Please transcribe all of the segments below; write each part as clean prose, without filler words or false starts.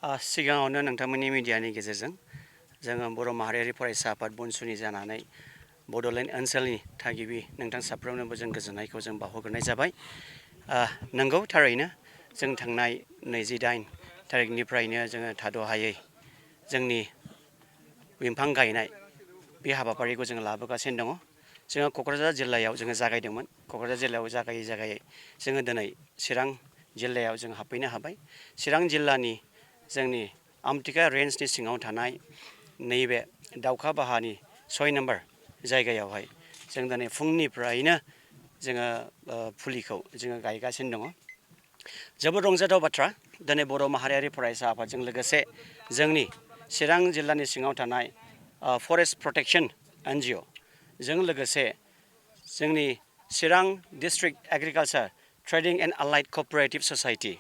सिगाङावनो नोंथांमोननि मिडियानि गेजेरजों जोङो बर' माहारियारि फरायसा आफाद बनसुनि जानानै बड'लेण्ड ओनसोलनि थागिबि नोंथां साफ्रोमनोबो जों गोजोननायखौ जों बावहरग्रोनाय जाबाय। नंगौ थारैनो जों थांनाय 28 थारिखनिफ्रायनो जोङो थाद'हायै जोंनि बिफां गायनाय बे हाबाफारिखौ जोङो लाबोगासिनो दङ। जोङो क'क्राझार जिल्लायाव जोङो जागायदोंमोन। क'क्राझार जिल्लायाव जागायै जोङो दिनै चिरां जिल्लायाव जों हाबफैनो हाबाय। चिरां जिल्लानि जोंनि आमथिखा रेन्जनि सिङाव थानाय नैबे दाउखा बाहानि 6 नम्बर जायगायावहाय जों दिनै फुंनिफ्रायनो जोङो फुलिखौ जोङो गायगासिनो दङ। जोबोद रंजाथाव बाथ्रा दिनै बर' माहारियारि फरायसा आफादजों लोगोसे जोंनि चिरां जिल्लानि सिङाव थानाय फरेस्ट प्रटेक्शन NGO जों लोगोसे जोंनि Chirang district agriculture trading and allied cooperative society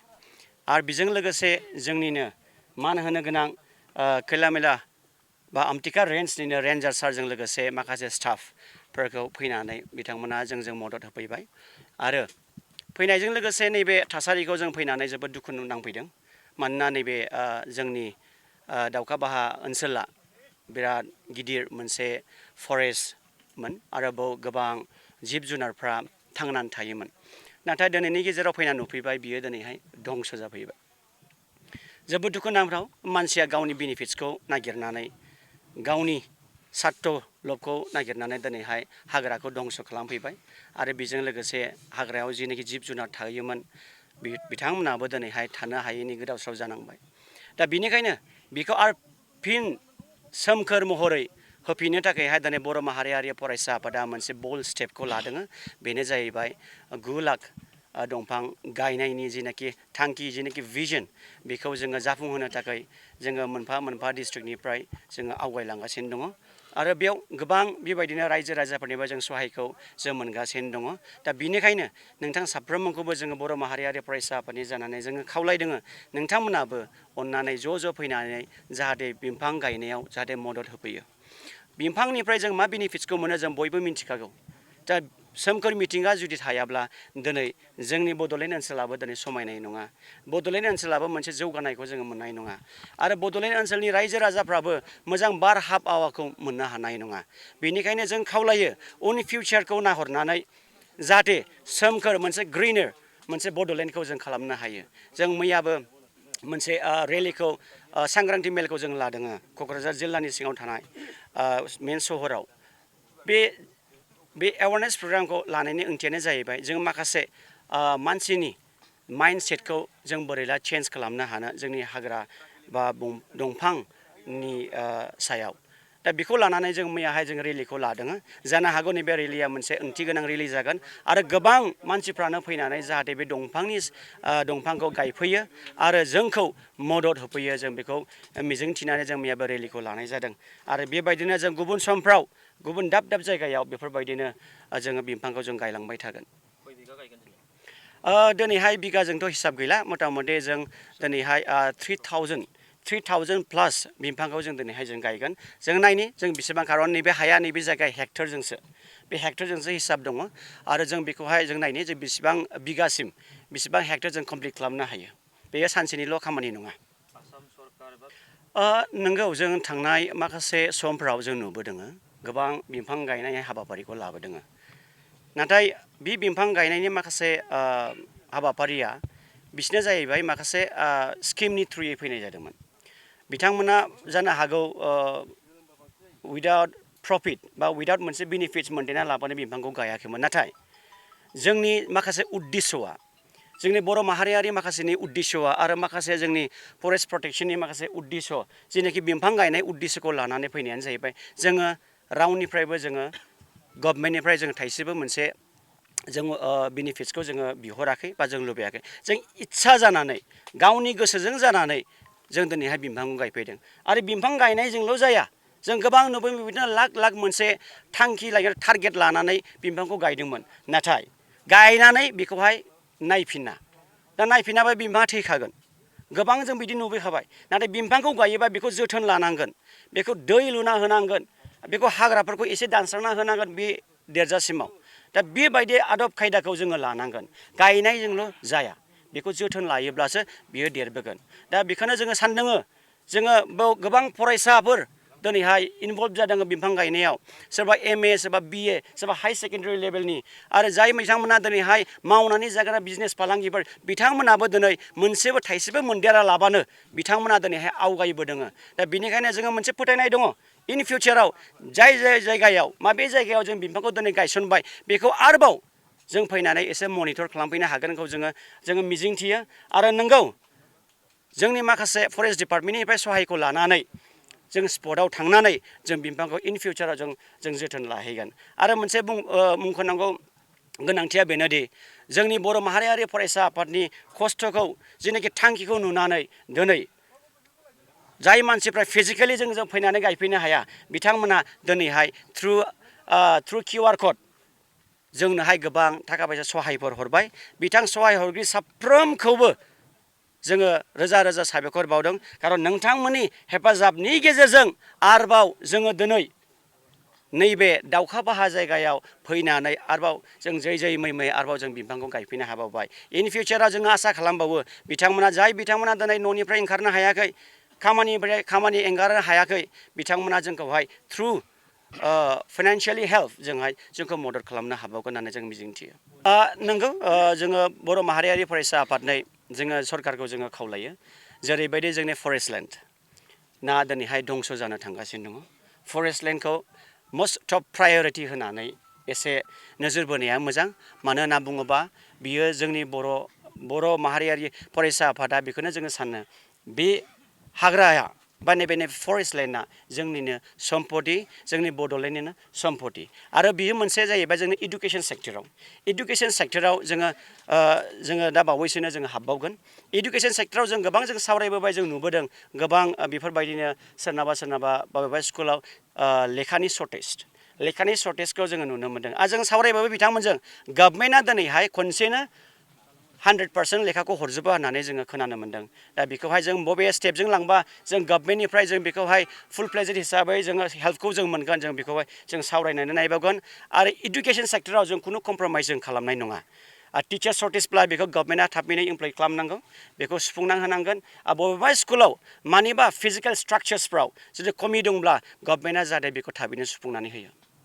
आरो बेजों लोगोसे जोंनिनो मान होनो गोनां खैलामैला बा आमथिखा रेन्जनिनो रेन्जार सारजों लोगोसे माखासे स्टाफफोरखौ फैनानै बिथांमोना जोंजों मदद होफैबाय आरो फैनायजों लोगोसे नैबे थासारिखौ जों फैनानै जोबोद दुखु नांफैदों। मानोना नैबे जोंनि दाउखा बाहा ओनसोला बिराद गिदिर मोनसे फरेस्टमोन आरो बाव गोबां जिब जुनारफ्रा थांनानै थायोमोन। नाथाय दिनैनि गेजेराव फैनानै नुफैबाय बियो दिनैहाय धंस जाफैबाय। जोबोद दुखु नांथाव मानसिया गावनि बेनिफिट्सखौ नागिरनानै गावनि सार्थ लबखौ नागिरनानै दिनैहाय हाग्राखौ धंस खालामफैबाय आरो बेजों लोगोसे हाग्रायाव जिनाखि जिब जुनार थायोमोन बिथांमोनाबो दिनैहाय थानो हायैनि गोदाव सोराव जानांबाय। दा बिनिखायनो बेखौ आरो फिन सोमखोर महरै होफिननो थाखायहाय दिनै बर' माहारियारि फरायसा आफादा मोनसे बोल्ड स्टेपखौ लादों। बेनो जाहैबाय 9 लाख दंफां गायनायनि जिनाखि थांखि जिनाखि भिजन बेखौ जोङो जाफुंहोनो थाखाय जोङो मोनफा मोनफा डिस्ट्रिक्टनिफ्राय जोङो आवगायलांगासिनो दङ आरो बेयाव गोबां बेबायदिनो रायजो राजाफोरनिफ्राय जों सहायखौ जों मोनगासिनो दङ। दा बिनिखायनो नोंथां साफ्रोमखौबो जोङो बर' माहारियारि फरायसा आफादनि जानानै जोङो खावलायदों नोंथांमोनाबो अननानै ज' फैनानै जाहाथे बिफां गायनायाव जाहाथे मदद होफैयो। बिफांनिफ्राय जों मा बेनिफिट्सखौ मोनो जों बयबो मिथिखागौ। दा सोमखोर मिथिंगा जुदि थायाब्ला दिनै जोंनि बड'लेण्ड ओनसोलाबो दिनै समायनाय नङा। बड'लेण्ड ओनसोलाबो मोनसे जौगानायखौ जोङो मोननाय नङा आरो बड'लेण्ड ओनसोलनि रायजो राजाफ्राबो मोजां बार आबहावाखौ मोननो हानाय नङा। बेनिखायनो जों खावलायो उन फिउचारखौ नाहरनानै जाहाथे सोमखोर मोनसे ग्रिनार मोनसे बड'लेण्डखौ जों खालामनो हायो। जों मैयाबो मोनसे रेलिखौ सांग्रांथि मेलखौ जों लादों क'क्राझार जिल्लानि सिङाव थानाय मेन सहराव। बे एवारनेस प्रग्रामखौ लानायनि ओंथियानो जाहैबाय जों माखासे मानसिनि माइन्डसेटखौ जों बोरैला चेन्ज खालामनो हानो जोंनि हाग्रा बा दंफांनि सायाव। दा बेखौ लानानै जों मैयाहाय जों रेलिखौ लादों। जानो हागौ नैबे रेलिया मोनसे ओंथि गोनां रेलि जागोन आरो गोबां मानसिफ्रानो फैनानै जाहाथे बे दंफांखौ गायफैयो आरो जोंखौ मदद होफैयो जों बेखौ मिजिंथिनानै जों मैयाबो रेलिखौ लानाय जादों आरो बेबायदिनो जों गुबुन समफ्राव गुबुन दाब दाब जायगायाव बेफोरबायदिनो जोङो बिफांखौ जों गायलांबाय थागोन। दिनैहाय बिगाजोंथ' हिसाब गैला मथा मथि जों दिनैहाय 3000 प्लास बिफांखौ जों दिनैहाय जों गायगोन। जों नायनि जों बेसेबां खारन नैबे हाया नैबे जायगाया हेक्टरजोंसो बे हेक्टरजोंसो हिसाब दङ आरो जों बेखौहाय जों नायनि जों बेसेबां बिगासिम बेसेबां हेक्टर जों कमप्लिट खालामनो हायो। बेयो सानसेनिल' खामानि नङा। नंगौ जों थांनाय माखासे समफ्राव जों नुबोदों गोबां बिफां गायनाय हाबाफारिखौ लाबोदों। नाथाय बे बिफां गायनायनि माखासे हाबाफारिया बिसोरना जाहैबाय माखासे स्किमनि थ्रुयै फैनाय जादोंमोन। बिथांमोना जानो हागौ उइदाउट प्रफिट बा उइदाउट मोनसे बेनिफिट्स मोनदेना लाबानो बिफांखौ गायाखैमोन। नाथाय जोंनि माखासे उद्देश्यआ जोंनि बर' माहारियारि माखासेनि उद्देश्यआ आरो माखासे जोंनि फरेस्ट प्रटेक्शननि माखासे उद्देश्य जेनाखि बिफां गायनाय उद्देश्यखौ लानानै फैनायानो जाहैबाय जोङो रावनिफ्रायबो जोङो गभर्नमेन्टनिफ्राय जोङो थाइसेबो मोनसे जों बेनिफिट्सखौ जोङो बिहराखै बा जों लुबैयाखै। जों इस्सा जानानै गावनि गोसोजों जानानै जों दिनैहाय बिफांखौ गायफैदों आरो बिफां गायनायजोंल' जाया। जों गोबां नुबोयो बिदिनो लाख मोनसे थांखि टारगेट लानानै बिफांखौ गायदोंमोन। नाथाय गायनानै बेखौहाय नायफिना। दा नायफिनाबा बिफाङा थैखागोन। गोबां जों बिदि नुबोखाबाय। नाथाय बिफांखौ गायोबा बेखौ जोथोन लानांगोन, बेखौ दै लुना होनांगोन, बेखौ हाग्राफोरखौ एसे दानस्रांना होनांगोन बे देरजासिमाव। दा बेबायदि आदब खायदाखौ जोङो लानांगोन। गायनायजोंल' जाया। बेखौ जोथोन लायोब्लासो बियो देरबोगोन। दा बेखौनो जोङो सानदों जोङो बेयाव गोबां फरायसाफोर दिनैहाय इनभल्भ जादों बिफां गायनायाव, सोरबा MA सोरबा BA सोरबा हाई सेकेन्डारि लेभेलनि, आरो जाय बिथांमोना दिनैहाय मावनानै जाग्रा बिजनेस फालांगिफोर बिथांमोनाबो दिनै मोनसेबो थाइसेबो मोनदेरा लाबानो बिथांमोना दिनैहाय आवगायबोदों। दा बेनिखायनो जोङो मोनसे फोथायनाय दङ इन फिउचाराव जाय जायगायाव माबे जायगायाव जों बिफांखौ दिनै गायसनबाय बेखौ आरोबाव जों फैनानै एसे मनिटर खालामफैनो हागोनखौ जोङो मिजिंथियो। आरो नंगौ जोंनि माखासे फरेस्ट डिपार्टमेन्टनिफ्राय सहायखौ लानानै जों स्पटआव थांनानै जों बिफांखौ इन फिउचाराव जों जोथोन लाहैगोन। आरो मोनसे मुंख'नांगौ गोनांथिया बेनोदि जोंनि बर' माहारियारि फरायसा आफादनि खस्थ'खौ जेनाखि थांखिखौ नुनानै दिनै जाय मानसिफ्रा फिजिकेलि जों फैनानै गायफैनो हाया बिथांमोना दिनैहाय थ्रु QR क'ड जोंनोहाय गोबां थाखा फैसा सहायफोर हरबाय। बिथां सहाय हरगिरि साफ्रोमखौबो जोङो रोजा रोजा साबायखर बावदों, खारन नोंथांमोननि हेफाजाबनि गेजेरजों आरोबाव जोङो दिनै नैबे दाउखा बाहा जायगायाव फैनानै आरोबाव जों जै मै आरोबाव जों बिफांखौ गायफैनो हाबावबाय। इन फिउचाराव जोङो आसा खालामबावो बिथांमोना दिनै न'निफ्राय ओंखारनो हायाखै, खामानि एंगारनो हायाखै, बिथांमोना जोंखौहाय थ्रु फाइनान्सियेलि हेल्प जोंखौ मदद खालामनो हाबावगोन होननानै जों मिजिंथियो। नंगौ जोङो बर' माहारियारि फरायसा आफादनै जोङो सरकारखौ जोङो खावलायो, जेरैबायदि जोंनि फरेस्ट लेन्ड ना दिनैहाय दंस' जानो थांगासिनो दङ। फरेस्ट लेन्डखौ मस्ट टप प्रायरिटि होनानै एसे नोजोर बोनाया मोजां। मानो होनना बुङोबा बियो जोंनि बर' माहारियारि फरायसा आफादा बेखौनो जोङो सानो बे हाग्राया बा नैबे फरेस्ट लेन्डआ जोंनिनो सम्पति, जोंनि बड'लेण्डनिनो सम्पति। आरो बियो मोनसे जाहैबाय जोंनि इडुकेसन सेक्टराव जोङो दा बावैसोनो जोङो हाबबावगोन। इडुकेसन सेक्टराव जों गोबां सावरायबोबाय, जों नुबोदों गोबां बेफोरबायदिनो सोरनाबा बबेबा स्कुलाव लेखानि सर्टेजखौ जोङो नुनो मोनदों। आरो जों सावरायबाबो बिथांमोनजों गभर्नमेन्टआ दिनैहाय खनसेनो 100% लेखाखौ हरजोबा होननानै जोङो खोनानो मोनदों। दा बेखौहाय जों बबे स्टेपजों लांबा जों गभर्नमेन्टनिफ्राय जों बेखौहाय फुल फ्लेजेड हिसाबै जोङो हेल्पखौ जों मोनगोन, जों बेखौहाय जों सावरायनानै नायबावगोन। आरो इडुकेसन सेक्टराव जों खुनु कमप्रमाइस जों खालामनाय नङा। टिचार सर्टेजब्ला बेखौ गभर्नमेन्टआ थाबैनो इमप्लय खालामनांगौ, बेखौ सुफुंना होनांगोन। आरो बबेबा स्कुलाव मानिबा फिजिकेल स्ट्राक्चार्सफ्राव जुदि खमि दंब्ला गभर्नमेन्टआ जाहाथे बेखौ थाबैनो सुफुंनानै होयो।